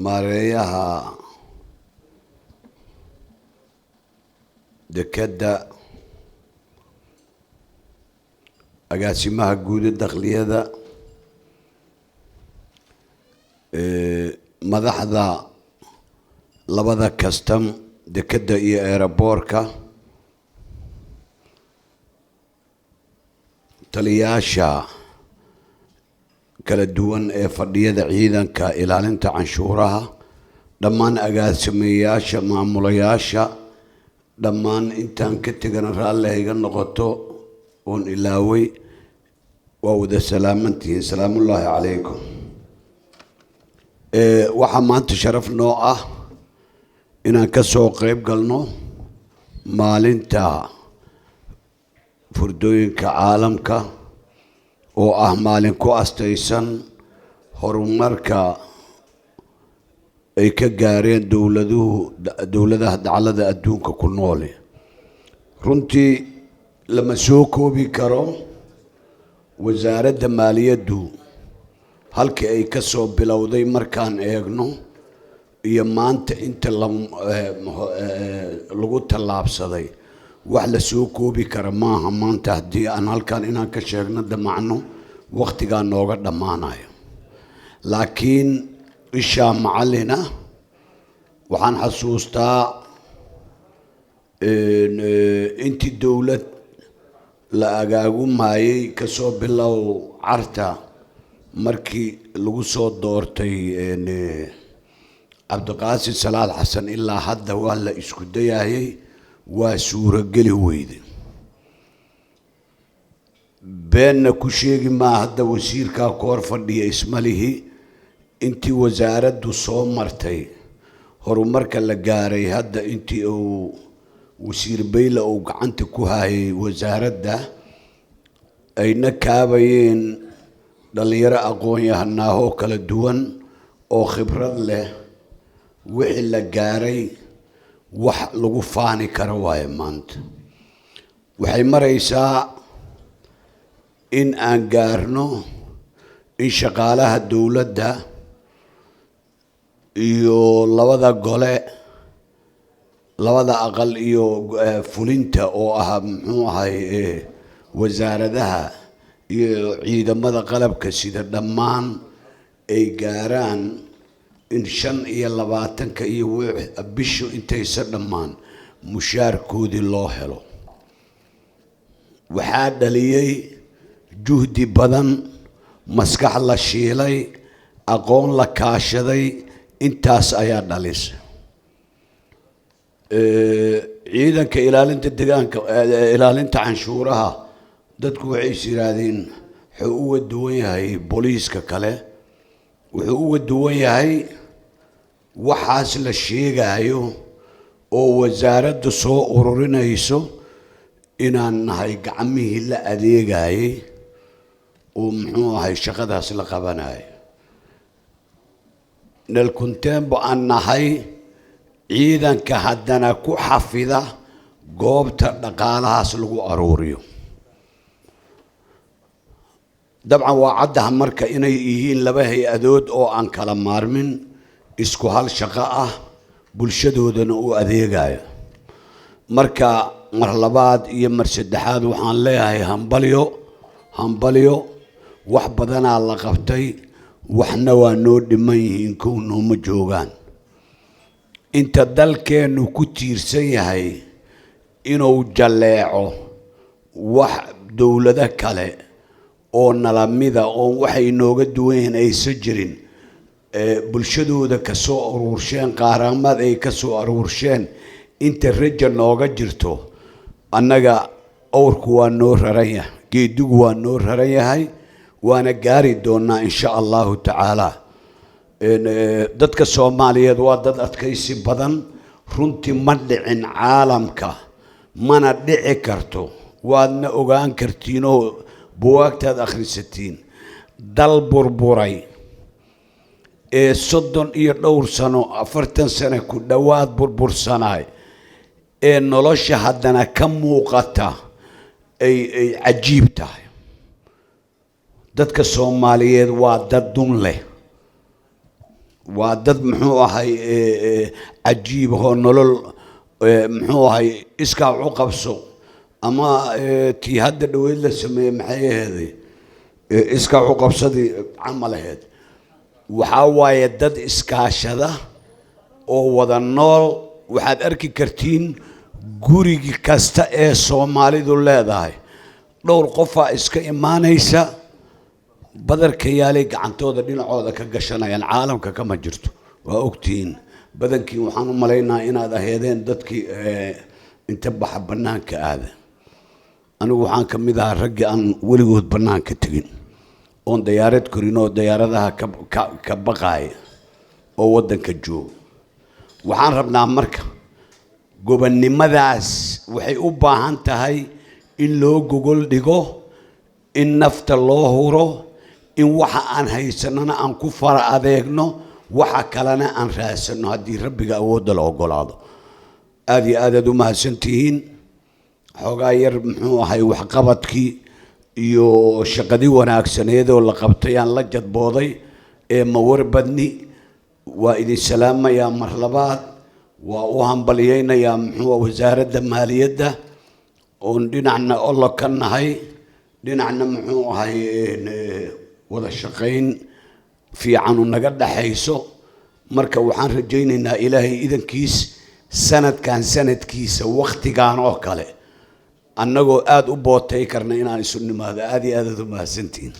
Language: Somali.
Maareeyaha dekedda, agaasimaha guuda dakhliyada, madaxda labada kastam, dekedda iyo eeraboorka, taliyaasha kala duwan ee fadhiyada ciidanka ilaalinta canshuuraha, dhammaan agaasimayaasha, maamulayaasha, dhammaan intaan ka tegana raalli hayga noqoto oon ilaaway, waa wada salaamantihiin. Salaamullaahi calaykum. Waxaa maanta sharaf noo ah inaan ka soo qeyb galno maalinta furdooyinka caalamka, oo ah maalin ku astaysan horumarka ay ka gaareen dowladuhu, dowladaha daclada adduunka ku noole. Runtii lama soo koobi karo wasaaradda maaliyaddu halkii ay ka soo bilowday markaan eegno iyo maanta inta lagu tallaabsaday, wax la soo koobi kara maaha. Maanta haddii aan halkan inaan ka sheegno damacno, wakhtigaa nooga dhammaanayo, laakiin ishaa macallina waxaan xasuustaa intii dowlad la agaagumayay, kasoo bilow Carta markii lagu soo doortay Cabdiqaasim Salaad Xasan ilaa hadda waa la isku dayayay, waa suurogeli weyde. Beenna ku sheegi maa, hadda wasiirkaa ku hor fadhiya ismalihi intii wasaaraddu soo martay horumarka la gaaray. Hadda intii uu wasiir Bayle uu gacanta ku hayay wasaaradda, ayna kaabayeen dhallinyaro aqoon-yahanaahoo kala duwan oo khibrad leh, wixii la gaaray wax lagu faani karo waaye. Maanta waxay maraysaa in aan gaarno in shaqaalaha dowladda iyo labada gole, labada aqal iyo fulinta oo ah muxuu ahay wasaaradaha iyo ciidamada qalabka sida, dhammaan ay gaaraan in 25-ka iyo bishu intaysa dhammaan mushaarkoodii loo helo. Waxaa dhaliyey juhdi badan, maskax la shiilay, aqoon la kaashaday, intaas ayaa dhalisa. Ciidanka ilaalinta deegaanka, ilaalinta canshuuraha, dadku waxay is yidhaahdeen wuxuu uga duwan yahay booliiska kale. Wuxuu uga duwan yahay waxaas la sheegayo oo wasaaraddu soo ururinayso inaan nahay gacmihii la adeegayay oo muxuu ahay shaqadaas la qabanayo. Nelkuntembo aan nahay ciidanka haddana ku xafida goobta dhaqaalahaas lagu aruuriyo. Dabcan waa caddaha marka inay yihiin laba hay-adood oo aan kala maarmin, isku hal shaqo ah, bulshadoodana u adeegayo. Marka mar labaad iyo mar saddexaad waxaan leeyahay hambalyo, hambalyo. Wax badanaa la qabtay, waxna waa noo dhiman yihiin, kow nooma joogaan. Inta dalkeennu ku tiirsan yahay inuu jalleeco wax dowlado kale oo nalamida oon waxay nooga duwan yihiin aysan jirin, bulshadooda ka soo aruursheen qaaraamad ay ka soo aruursheen, inta raja nooga jirto annaga owrku waa noo raran yahay, geedigu waa noo raran yahay, waana gaari doonaa insha Allahu tacaala. Dadka Soomaaliyeed waa dad adkaysi badan runtii. Ma dhicin caalamka, mana dhici karto, waadna ogaan kartiin oo buwaagtaad akhrisatiin, dal burburay ee 30 iyo dhowr sano, 40 sano ku dhowaad burbursanaay ee nolosha haddana ka muuqata ay cajiib tahay. Dadka Soomaaliyeed waa dad dun leh. Waa dad, muxuu ahay, cajiib oo nolol, muxuu ahay, iskaa u qabso ama tii hadda dhaweyd la sameeyey, maxay aheeday, iskaa u qabsadii camal aheyd. Waxaa waaye dad iskaashada oo wada nool. Waxaad arki kartiin gurigi kasta ee Soomaalidu leedahay dhowr qofaa iska imaanaysa, badarka yaalay gacantooda dhinacooda ka gashanayaan. Caalamka kama jirto, waa ogtihiin badankiin. Waxaan u malaynaa inaad aheedeen dadkii inta baxa bannaanka aada. Anigu waxaan ka mid ahaa raggii aan weligood bannaanka tegin, oon dayaarad korin, oo dayaaradaha ka baqaaya, oo waddanka jooga. Waxaan rabnaa marka gobonnimadaas waxay u baahan tahay in loo gogol dhigo, in nafta loo huro, in waxa aan haysanona aan ku fara adeegno, waxa kalena aan raadsanno, haddii Rabbiga awoodda la ogolaado. Aada iyo aadaad u mahadsantihiin. Xoogaa yar, muxuu ahay, waxqabadkii iyo shaqadii wanaagsaneedoo la qabtay aan la jadbooday ee mawar badni. Waa idin salaamayaa mar labaad. Waa u hambalyaynayaa, muxuu, Wasaaradda Maaliyadda, oon dhinacna olo ka nahay, dhinacna, muxuu ahay, wada shaqayn fiicanu naga dhaxayso. Marka waxaan rajaynaynaa, Ilaahay idankiis, sanadkan sanadkiisa waktigan oo kale annagoo aada u bootay karna inaan isu nimaado. Aada iyo aadaad u mahadsantihiin.